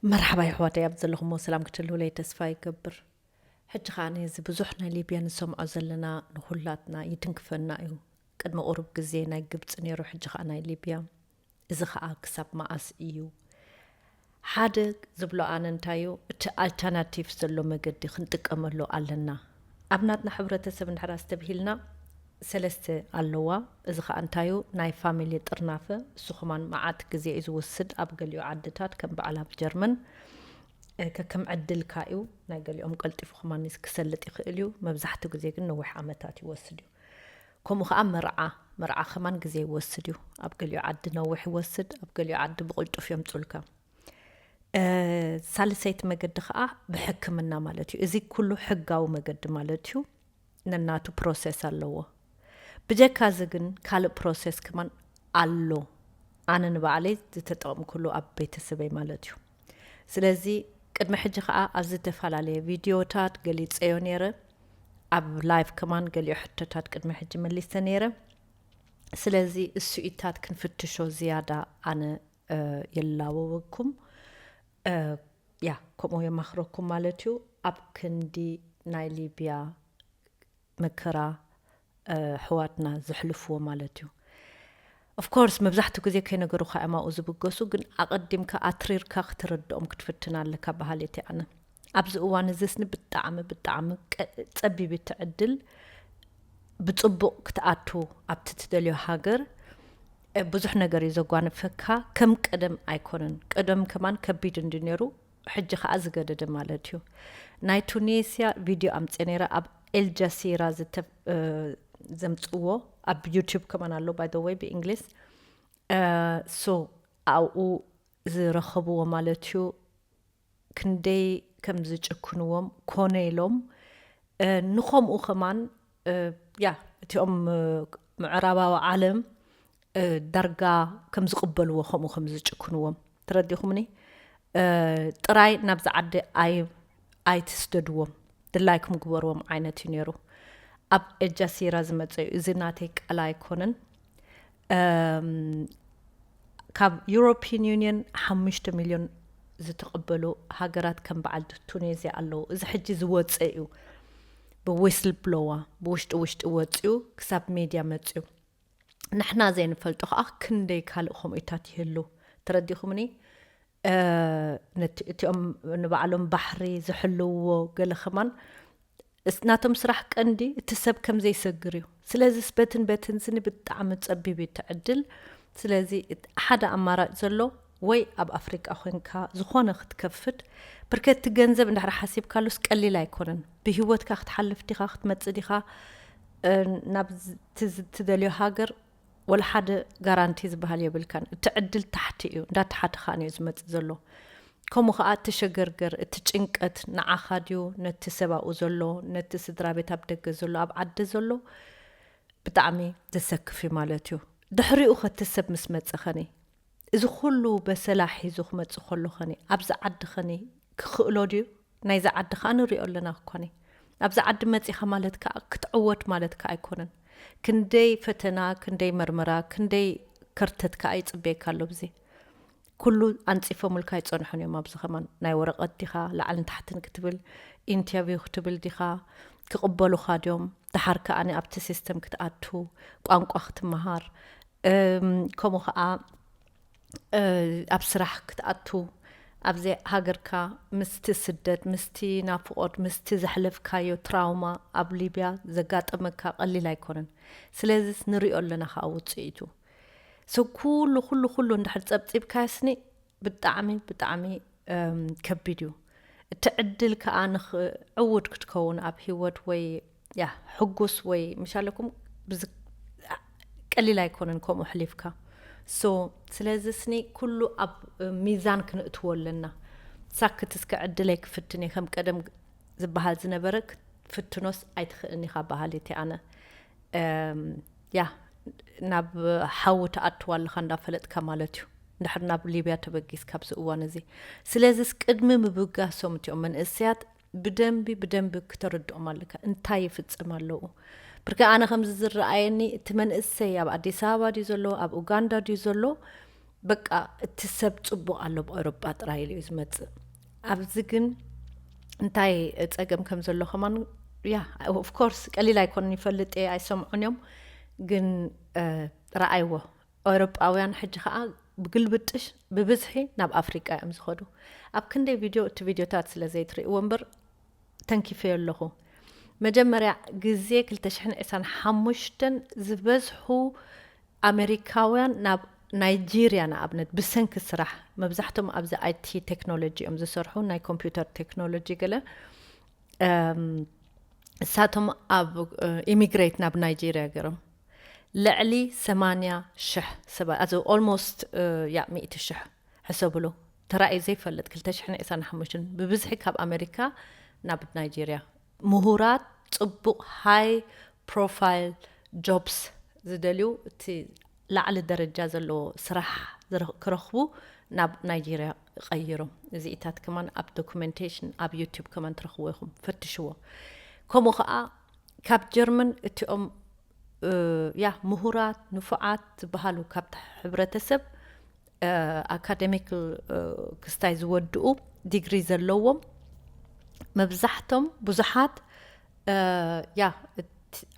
መርሓባ የሕዋተይ፣ ኣብ ዘለኹሞ ሰላም ክትህልውለይ ተስፋ ይገብር። ሕጂ ኸኣ ነዚ ብዙሕ ናይ ሊብያ ንሰምዖ ዘለና ንኹላትና ይትንክፈና እዩ። ቅድሚ ቁሩብ ግዜ ናይ ግብጺ ነይሩ፣ ሕጂ ኸኣ ናይ ሊብያ። እዚ ኸኣ ክሳብ መኣስ እዩ? ሓደ ዝብሎ ኣነ እንታይ እዩ፣ እቲ ኣልተርናቲቭ ዘሎ መገዲ ክንጥቀመሉ ኣለና። ኣብ ናትና ሕብረተሰብ እንድሕር ኣስተብሂልና ሰለስተ ኣለዋ። እዚ ኸኣ እንታይ እዩ፣ ናይ ፋሚሊ ጥርናፈ። እሱ ኸማን መዓት ግዜ እዩ ዝወስድ። ኣብ ገሊኡ ዓድታት ከም በዓል ኣብ ጀርመን፣ እ፣ ከከም ዕድልካ እዩ። ናይ ገሊኦም ቀልጢፉ ኸማን ክሰልጥ ይኽእል እዩ። መብዛሕትኡ ግዜ ግን ነዊሕ ዓመታት ይወስድ እዩ። ከምኡ ኸኣ መርዓ፣ መርዓ ኸማን ግዜ ይወስድ እዩ። ኣብ ገሊኡ ዓዲ ነዊሕ ይወስድ፣ ኣብ ገሊኡ ዓዲ ብቕልጡፍ የምጹልካ። እ፣ ሳልሰይቲ መገዲ ኸኣ ብሕክምና ማለት እዩ። እዚ ኩሉ ሕጋዊ መገዲ ማለት እዩ። ነናቱ ፕሮሰስ ኣለዎ። ብጀካ እዚ ግን ካልእ ፕሮሰስ ከማን ኣሎ። ኣነ ንባዕለይ ዝተጠቐምኩሉ ኣብ ቤተሰበይ ማለት እዩ። ስለዚ ቅድሚ ሕጂ ኸኣ ኣብ ዝተፈላለየ ቪድዮታት ገሊጸዮ ነይረ። ኣብ ላይቭ ከማን ገሊኡ ሕቶታት ቅድሚ ሕጂ መሊሰ ነይረ። ስለዚ እሱኢታት ክንፍትሾ ዝያዳ ኣነ፣ እ፣ የላወወኩም። እ፣ ያ፣ ከምኡ የማኽረኩም ማለት እዩ። ኣብ ክንዲ ናይ ሊብያ መከራ፣ እ፣ ኣሕዋትና ዘሕልፍዎ ማለት እዩ። ኦፍኮርስ መብዛሕትኡ ግዜ ከይነገሩኻ እዮም ኣብኡ ዝብገሱ፣ ግን ኣቐዲምካ ኣትሪርካ ክትርድኦም ክትፍትን ኣለካ በሃሊት እየ ኣነ። ኣብዚ እዋን እዚ ስኒ ብጣዕሚ፣ ብጣዕሚ ቀ-፣ ጸቢብ እቲ ዕድል ብጽቡቕ ክትኣቱ ኣብቲ ትደልዮ ሃገር፣ እ፣ ብዙሕ ነገር እዩ ዘጓንፈካ። ከም ቀደም ኣይኮነን። ቀደም ከማን ከቢድ እንዲ ነይሩ፣ ሕጂ ኸኣ ዝገደደ ማለት እዩ። ናይ ቱኒስያ ቪድዮ ኣምጽእ ነይረ፣ ኣብ ኤልጃሲራ ዝተ-፣ እ፣ ዘምጽዎ፣ ኣብ ዩቱብ ከማን ኣሎ፣ by the way፣ ብእንግሊዝ። እ፣ ሶ ኣብኡ ዝረኸብዎ ማለት እዩ። ክንደይ ከም ዝጭክንዎም ኮነ ኢሎም፣ እ፣ ንኸምኡ ከማን፣ እ፣ ያ፣ እቲኦም፣ እ፣ ምዕራባዊ ዓለም፣ እ፣ ዳርጋ ከም ዝቕበልዎ፣ ከምኡ ከም ዝጭክንዎም ተረዲኹምኒ። እ፣ ጥራይ ናብዚ ዓዲ ኣይ-፣ ኣይትስደድዎም፣ ድላይኩም ግበርዎም ዓይነት እዩ ነይሩ። ኣብ ኤልጃሲራ ዝመጸ እዩ። እዚ ናተይ ቃል ኣይኮነን። እም፣ ካብ ዩሮፒን ዩኒየን ሓሙሽተ ሚልዮን ዝተቐበሉ ሃገራት ከም በዓል ቱኒዝያ ኣለዉ። እዚ ሕጂ ዝወጸ እዩ። ብዊስል ብሎዋ፣ ብውሽጢ ውሽጢ ወጺኡ ክሳብ ሜድያ መጺኡ። ንሕና ዘይንፈልጦ ኸኣ ክንደይ ካልእ ከምኡታት ይህሉ። ተረዲኹምኒ? እ፣ ነቲ-፣ እቲኦም ንባዕሎም ባሕሪ ዝሕልውዎ ገለ ኸማን እስ-፣ ናቶም ስራሕ ቀንዲ እቲ ሰብ ከም ዘይሰግር እዩ። ስለዚስ በትን በትን ስኒ ብጣዕሚ ጸቢብ እዩ እቲ ዕድል። ስለዚ እት-፣ ሓደ ኣማራጭ ዘሎ ወይ ኣብ ኣፍሪቃ ኮንካ ዝኾነ ክትከፍት፣ ብርከቲ ገንዘብ እንድሕር ሓሲብካሉስ ቀሊል ኣይኮነን። ብህይወትካ ክትሓልፍ ዲኻ፣ ክትመጽእ ዲኻ፣ እ፣ ናብ ዝ-፣ ትዝ-፣ ትደልዮ ሃገር ወላ ሓደ ጋራንቲ ዝበሃል የብልካን። እቲ ዕድል ታሕቲ እዩ፣ እንዳተሓተ ከኣ እዩ ዝመጽእ ዘሎ። ከምኡ ከኣ እቲ ሸገርገር፣ እቲ ጭንቀት ንዓኻ ድዩ፣ ነቲ ሰብ ኣብኡ ዘሎ፣ ነቲ ስድራ ቤት ኣብ ደገ ዘሎ፣ ኣብ ዓዲ ዘሎ፣ ብጣዕሚ ዘሰክፍ እዩ ማለት እዩ። ድሕሪኡ ከ እቲ ሰብ ምስ መጸኸኒ፣ እዚ ኩሉ በሰላ ሒዙ ክመጽእ ከሎ ኸኒ፣ ኣብዚ ዓዲ ኸኒ ክኽእሎ ድዩ? ናይዚ ዓዲ ከኣ ንሪኦ ኣለና እኳኒ። ኣብዚ ዓዲ መጺኻ ማለት ከኣ ክትዕወት ማለት ከኣ ኣይኮነን። ክንደይ ፈተና፣ ክንደይ መርመራ፣ ክንደይ ከርተት ከኣ ይጽበየካ ኣሎ ኣብዚ። ኩሉ ኣንጺፎምልካ ኣይጸንሑን እዮም። ኣብዚ ከማን ናይ ወረቐት ዲኻ፣ ላዕልን ታሕትን ክትብል፣ ኢንተርቪው ክትብል ዲኻ፣ ክቕበሉኻ ድዮም? ደሓር ከኣ ኣብቲ ሲስተም ክትኣቱ፣ ቋንቋ ክትመሃር፣ እም፣ ከምኡ ከኣ፣ እ፣ ኣብ ስራሕ ክትኣቱ፣ ኣብዚ ሃገርካ ምስቲ ስደት፣ ምስቲ ናፍቖት፣ ምስቲ ዘሕለፍካዮ ትራውማ ኣብ ሊብያ ዘጋጠመካ ቀሊል ኣይኮነን። ስለዚስ ንሪኦ ኣለና ከኣ ውጽኢቱ። ሶ ኩሉ፣ ኩሉ፣ ኩሉ እንድሕር ጸብጺብካዮ ስኒ ብጣዕሚ፣ ብጣዕሚ፣ እም፣ ከቢድ እዩ። እቲ ዕድል ከኣ ንኽ-፣ ዕዉት ክትከውን ኣብ ህይወት ወይ፣ ያ፣ ሕጉስ ወይ ምሽ ኣለኩም ብዝ-፣ ቀሊል ኣይኮነን ከምኡ ኣሕሊፍካ። ሶ፣ ስለዚ ስኒ ኩሉ ኣብ ሚዛን ክንእትዎ ኣለና። ሳክት እስከ ዕድለይ ክፍትን እየ፣ ከም ቀደም ዝበሃል ዝነበረ ክትፍትኖስ ኣይትኽእልን ኢኻ በሃሊት እየ ኣነ። እም፣ ያ፣ ናብ ሓዊ ትኣትዋ ኣለኻ እንዳፈለጥካ ማለት እዩ። እንድሕር ናብ ሊብያ ተበጊስካ ኣብዚ እዋን እዚ። ስለዚስ ቅድሚ ምብጋሶም እቲኦም መንእሰያት ብደንቢ፣ ብደንቢ ክተረድኦም ኣለካ። እንታይ ይፍጽም ኣለዉ? ብርካ ኣነ ከምዚ ዝረኣየኒ፣ እቲ መንእሰይ ኣብ ኣዲስ ኣበባ ድዩ ዘሎ፣ ኣብ ኡጋንዳ ድዩ ዘሎ፣ በቃ እቲ ሰብ ጽቡቕ ኣሎ ብኤውሮጳ ጥራይ ኢሉ እዩ ዝመጽእ። ኣብዚ ግን እንታይ ጸገም ከም ዘሎ ከማን፣ ያ፣ ኦፍ ኮርስ ቀሊል ኣይኮነን፣ ይፈልጥ እየ፣ ኣይሰምዑን እዮም። ግን ረኣይዎ፣ ኤውሮጳውያን ሕጂ ከኣ ብግልብጥሽ ብብዝሒ ናብ ኣፍሪቃ እዮም ዝኸዱ። ኣብ ክንደይ ቪድዮ፣ እቲ ቪድዮታት ስለ ዘይትርእይዎ እምበር ተንኪፈዮ ኣለኹ። መጀመርያ ግዜ ክልተ ሽሕን ዕስራን ሓሙሽተን ዝበዝሑ ኣሜሪካውያን ናብ ናይጄርያ፣ ንኣብነት ብሰንኪ ስራሕ፣ መብዛሕቶም ኣብዚ ኣይቲ ቴክኖሎጂ እዮም ዝሰርሑ፣ ናይ ኮምፒውተር ቴክኖሎጂ ገለ። እሳቶም ኣብ ኢሚግሬት ናብ ናይጄርያ ገይሮም ልዕሊ ሰማንያ ሽሕ ሰባት፣ ኣዚ ኦልሞስት፣ ያ፣ ሚእቲ ሽሕ ሕሰብሉ። ተራእዩ ዘይፈልጥ ክልተ ሽሕን ዕስራን ሓሙሽተን ብብዝሒ ካብ ኣሜሪካ ናብ ናይጄርያ። ምሁራት፣ ጽቡቕ ሃይ ፕሮፋይል ጆብስ ዝደልዩ፣ እቲ ላዕሊ ደረጃ ዘለዎ ስራሕ ክረኽቡ ናብ ናይጄርያ ቀይሮም። እዚኢታት ከማን ኣብ ዶኩመንቴሽን ኣብ ዩቲዩብ ከማን ትረኽብዎ ኢኹም፣ ፈትሽዎ። ከምኡ ኸኣ ካብ ጀርመን እቲኦም ያ ምሁራት ንፉዓት ዝበሃሉ ካብቲ ሕብረተሰብ ኣካደሚክ ክስታይ ዝወድኡ ዲግሪ ዘለዎም መብዛሕቶም ብዙሓት ያ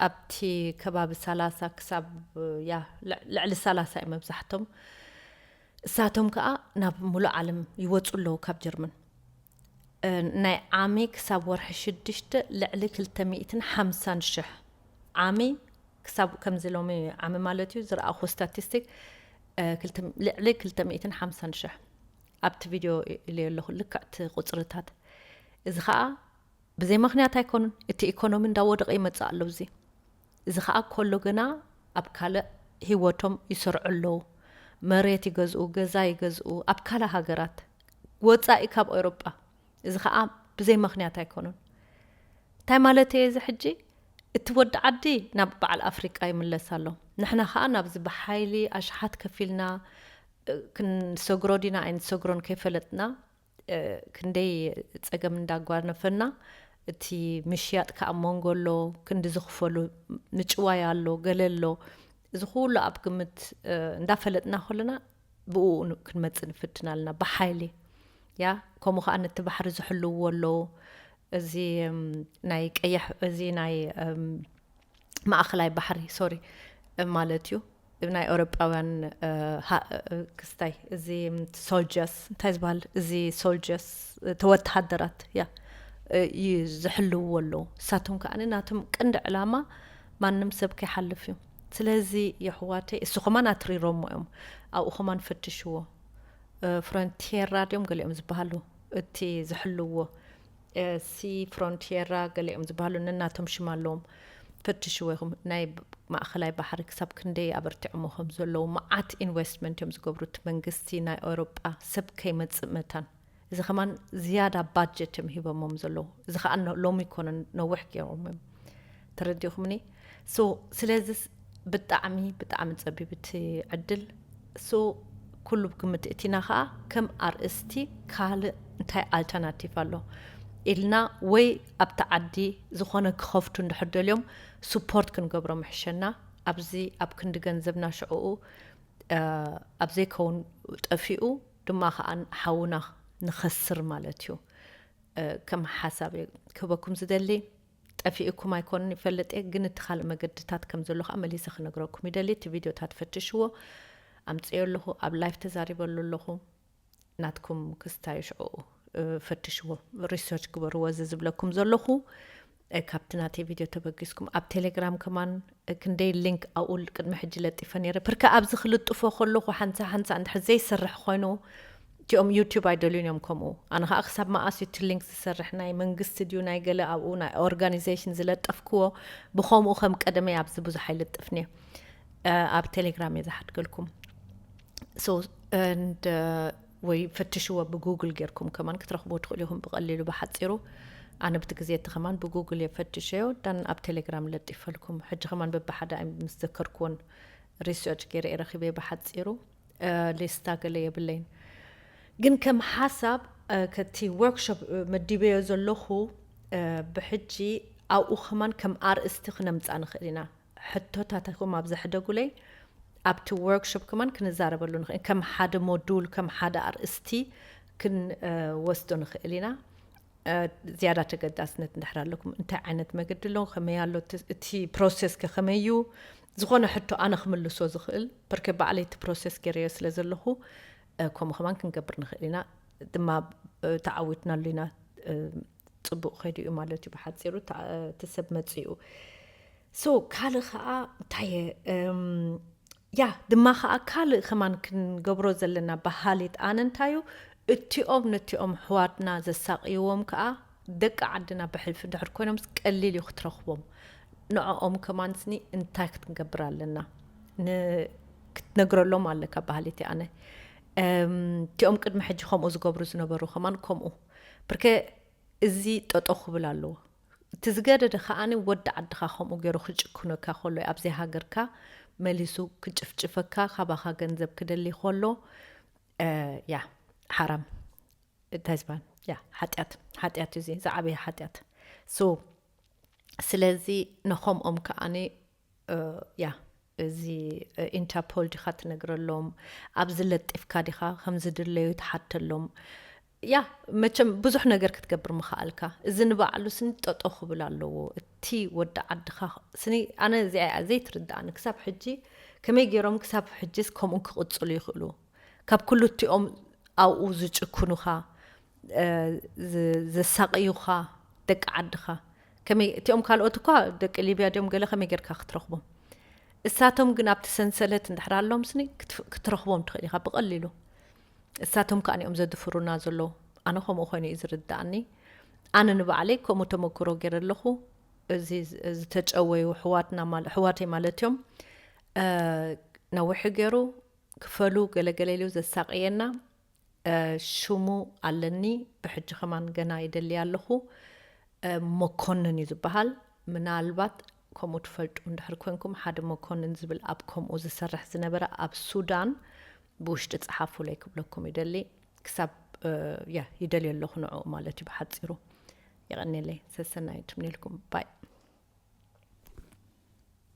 ኣብቲ ከባቢ ሰላሳ ክሳብ ያ ልዕሊ ሰላሳ እዩ መብዛሕቶም። እሳቶም ከዓ ናብ ሙሉእ ዓለም ይወፁ ኣለዉ ካብ ጀርመን። ናይ ዓሚ ክሳብ ወርሒ ሽዱሽተ ልዕሊ ክልተ ሚእትን ሓምሳን ሽሕ ዓሚ ክሳብ ከምዚ ሎሚ ዓሚ ማለት እዩ ዝረኣኹ ስታቲስቲክ ልዕሊ ክልተ ሚእትን ሓምሳን ሽሕ ኣብቲ ቪድዮ ኢለዮ ኣለኹ ልክዕቲ ቁፅርታት። እዚ ከዓ ብዘይ ምኽንያት ኣይኮኑን። እቲ ኢኮኖሚ እንዳወደቐ ይመፅእ ኣሎ። እዚ እዚ ከዓ ከሎ ግና ኣብ ካልእ ህይወቶም ይሰርዑ ኣለዉ። መሬት ይገዝኡ፣ ገዛ ይገዝኡ፣ ኣብ ካልእ ሃገራት ወፃኢ ካብ ኤውሮጳ። እዚ ከዓ ብዘይ ምኽንያት ኣይኮኑን። እንታይ ማለት እየ እዚ ሕጂ? እቲ ወዲ ዓዲ ናብ በዓል ኣፍሪቃ ይምለስ ኣሎ። ንሕና ከዓ ናብዚ ብሓይሊ ኣሽሓት ከፊልና ክንሰግሮ ዲና ኣይንሰግሮን ከይፈለጥና ክንደይ ፀገም እንዳጓነፈና፣ እቲ ምሽያጥ ከዓ መንጎ ኣሎ፣ ክንዲ ዝኽፈሉ ምጭዋይ ኣሎ፣ ገለ ኣሎ። እዚ ኩሉ ኣብ ግምት እንዳፈለጥና ከለና ብኡ ክንመፅእ ንፍትን ኣለና ብሓይሊ። ያ ከምኡ ከዓ ነቲ ባሕሪ ዝሕልውዎ ኣለዉ። እዚ ናይ ቀይሕ፣ እዚ ናይ ማእኸላይ ባሕሪ ሶሪ ማለት እዩ። ናይ ኤውሮጳውያን ክስታይ እዚ ሶልጀርስ እንታይ ዝበሃል እዚ ሶልጀርስ ተወተሃደራት ያ እዩ ዝሕልውዎ ኣለዉ። እሳቶም ከዓ ናቶም ቀንዲ ዕላማ ማንም ሰብ ከይሓልፍ እዩ። ስለዚ የሕዋተይ እሱ ከማን ኣትሪሮሞ እዮም። ኣብኡ ከማን ፈትሽዎ። ፍሮንቲየራ ድዮም ገሊኦም ዝበሃሉ እቲ ዝሕልውዎ ሲ ፍሮንቲየራ ገሊኦም ዝበሃሉ ነናቶም ሽም ኣለዎም። ፈትሽዎ ኢኹም ናይ ማእኸላይ ባሕሪ ክሳብ ክንደይ ኣበርቲዖሞ ከም ዘለዉ። መዓት ኢንቨስትመንት እዮም ዝገብሩ እቲ መንግስቲ ናይ ኤውሮጳ ሰብ ከይመፅእ መታን። እዚ ከማን ዝያዳ ባጀት እዮም ሂቦሞም ዘለዉ። እዚ ከዓ ሎሚ ይኮነን ነዊሕ ገይሮም እዮም። ተረዲእኹምኒ? ሶ ስለዚ ብጣዕሚ ብጣዕሚ ፀቢብ እቲ ዕድል። ሶ ኩሉ ግምት እቲና ከዓ ከም ኣርእስቲ ካልእ እንታይ ኣልተርናቲቭ ኣሎ ኢልና ወይ ኣብቲ ዓዲ ዝኾነ ክኸፍቱ እንድሕር ደልዮም ስፖርት ክንገብሮም ይሕሸና። ኣብዚ ኣብ ክንዲ ገንዘብና ሽዕኡ ኣብ ዘይከውን ጠፊኡ ድማ ከዓ ሓውና ንኸስር ማለት እዩ። ከም ሓሳብ ክህበኩም ዝደሊ። ጠፊእኩም ኣይኮንን ይፈልጥ እየ፣ ግን እቲ ካልእ መገድታት ከም ዘሎ ከዓ መሊሰ ክነግረኩም ይደሊ። እቲ ቪድዮታት ፈትሽዎ፣ ኣምፅዮ ኣለኹ፣ ኣብ ላይፍ ተዛሪበሉ ኣለኹ። ናትኩም ክስታዩ ሽዑ ፈትሽዎ፣ ሪሰርች ግበርዎ። እዚ ዝብለኩም ዘለኹ ካብቲ ናተይ ቪድዮ ተበጊስኩም ኣብ ቴሌግራም ከማን ክንደይ ሊንክ ኣብኡ ቅድሚ ሕጂ ለጢፈ ነይረ። ብርካ ኣብዚ ክልጥፎ ከለኹ ሓንሳ ሓንሳ እንድሕር ዘይሰርሕ ኮይኑ እቲኦም ዩቲዩብ ኣይደልዩን እዮም ከምኡ። ኣነ ከዓ ክሳብ መኣስ እዩ እቲ ሊንክ ዝሰርሕ? ናይ መንግስቲ ድዩ ናይ ገለ ኣብኡ ናይ ኦርጋኒዜሽን ዝለጠፍክዎ? ብኸምኡ ከም ቀደመይ ኣብዚ ብዙሕ ኣይልጥፍን እየ። ኣብ ቴሌግራም እየ ዝሓድገልኩም። So and ወይ ፈትሽዎ ብጉግል ጌርኩም ከማን ክትረኽብዎ ትኽእሉ ኢኹም ብቐሊሉ ብሓፂሩ። ኣነ ብቲ ግዜ እቲ ከማን ብጉግል እየ ፈትሸዮ ዳን ኣብ ቴሌግራም ለጢፈልኩም። ሕጂ ከማን በብሓደ ምስ ዘከርክዎን ሪሰርች ገይረ እየ ረኺበዮ ብሓፂሩ። ሊስታ ገለ የብለይን። ግን ከም ሓሳብ ከቲ ወርክሾፕ መዲበዮ ዘለኹ ብሕጂ ኣብኡ ከማን ከም ኣርእስቲ ክነምፃ ንኽእል ኢና። ሕቶታትኩም ኣብ ዘሕደጉለይ ኣብቲ ወርክሾፕ ከማን ክንዛረበሉ ንኽእል። ከም ሓደ ሞዱል፣ ከም ሓደ ኣርእስቲ ክንወስዶ ንኽእል ኢና። ዝያዳ ተገዳስነት እንድሕር ኣለኩም፣ እንታይ ዓይነት መገዲ ኣሎ፣ ከመይ ኣሎ እቲ ፕሮሰስ ከ ከመይ እዩ፣ ዝኾነ ሕቶ ኣነ ክምልሶ ዝኽእል፣ በርከ ባዕለይ እቲ ፕሮሰስ ገይረዮ ስለ ዘለኹ፣ ከምኡ ከማን ክንገብር ንኽእል ኢና። ድማ ተዓዊትናሉ ኢና። ጽቡቕ ከይዱ እዩ ማለት እዩ። ብሓፂሩ እቲ ሰብ መፂኡ። ሶ ካልእ ከዓ እንታይ ያ ድማ ከዓ ካልእ ከማን ክንገብሮ ዘለና ባህሊት ኣነ እንታይ እዩ፣ እቲኦም ነቲኦም ኣሕዋትና ዘሳቅይዎም ከዓ ደቂ ዓድና ብሕልፊ እንድሕር ኮይኖም ቀሊል እዩ ክትረኽቦም። ንዕኦም ከማን ስኒ እንታይ ክትንገብር ኣለና ክትነግረሎም ኣለካ ባህሊት ኣነ። እቲኦም ቅድሚ ሕጂ ከምኡ ዝገብሩ ዝነበሩ ከማን ከምኡ ብርከ እዚ ጠጦ ክብል ኣለዎ። እቲ ዝገደደ ከዓኒ ወዲ ዓድኻ ከምኡ ገይሩ ክጭክነካ ከሎ፣ ኣብዚ ሃገርካ መሊሱ ክጭፍጭፈካ፣ ካባኻ ገንዘብ ክደሊ ከሎ፣ ያ ሓራም፣ እንታይ ዝበሃል ያ ሓጢኣት፣ ሓጢኣት እዩ፣ እዚ ዝዓበየ ሓጢኣት። ሶ ስለዚ ነኸምኦም ከዓኒ ያ እዚ ኢንተርፖል ዲኻ ትነግረሎም፣ ኣብዚ ለጢፍካ ዲኻ ከም ዝድለዩ ትሓተሎም። ያ መቸም ብዙሕ ነገር ክትገብር ምኽኣልካ። እዚ ንባዕሉ ስኒ ጠጦ ክብል ኣለዎ። እቲ ወዲ ዓድኻ ስኒ ኣነ እዚኣ እያ ዘይትርድኣኒ። ክሳብ ሕጂ ከመይ ገይሮም ክሳብ ሕጂስ ከምኡ ክቕጽሉ ይኽእሉ? ካብ ክልቲኦም ኣብኡ ዝጭክኑኻ፣ ዘሳቕዩኻ ደቂ ዓድኻ ከመይ እቲኦም ካልኦት እኳ ደቂ ሊብያ ድዮም ገለ ከመይ ጌርካ ክትረኽቦም? እሳቶም ግን ኣብቲ ሰንሰለት እንድሕር ኣሎም ስኒ ክትረኽቦም ትኽእል ኢኻ ብቐሊሉ። እሳቶም ከኣ እዮም ዘድፍሩና ዘለዉ። ኣነ ከምኡ ኮይኑ እዩ ዝርድኣኒ። ኣነ ንባዕለይ ከምኡ ተመክሮ ገይረ ኣለኹ። እዚ ዝተጨወዩ ኣሕዋትና ኣሕዋተይ ማለት እዮም። ነዊሑ ገይሩ ክፈሉ ገለገለ ኢሉ ዘሳቕየና ሽሙ ኣለኒ፣ ብሕጂ ከማን ገና ይደሊ ኣለኹ። መኮንን እዩ ዝበሃል። ምናልባት ከምኡ ትፈልጡ እንድሕር ኮንኩም፣ ሓደ መኮንን ዝብል ኣብ ከምኡ ዝሰርሕ ዝነበረ ኣብ ሱዳን ብውሽጢ ጸሓፉለይ ክብለኩም ይደሊ። ክሳብ ያ ይደልዮ ኣለኹ ንዕኡ ማለት እዩ ብሓጺሩ። የቐንየለይ፣ ሰሰናዩ ትምኒልኩም። ባይ።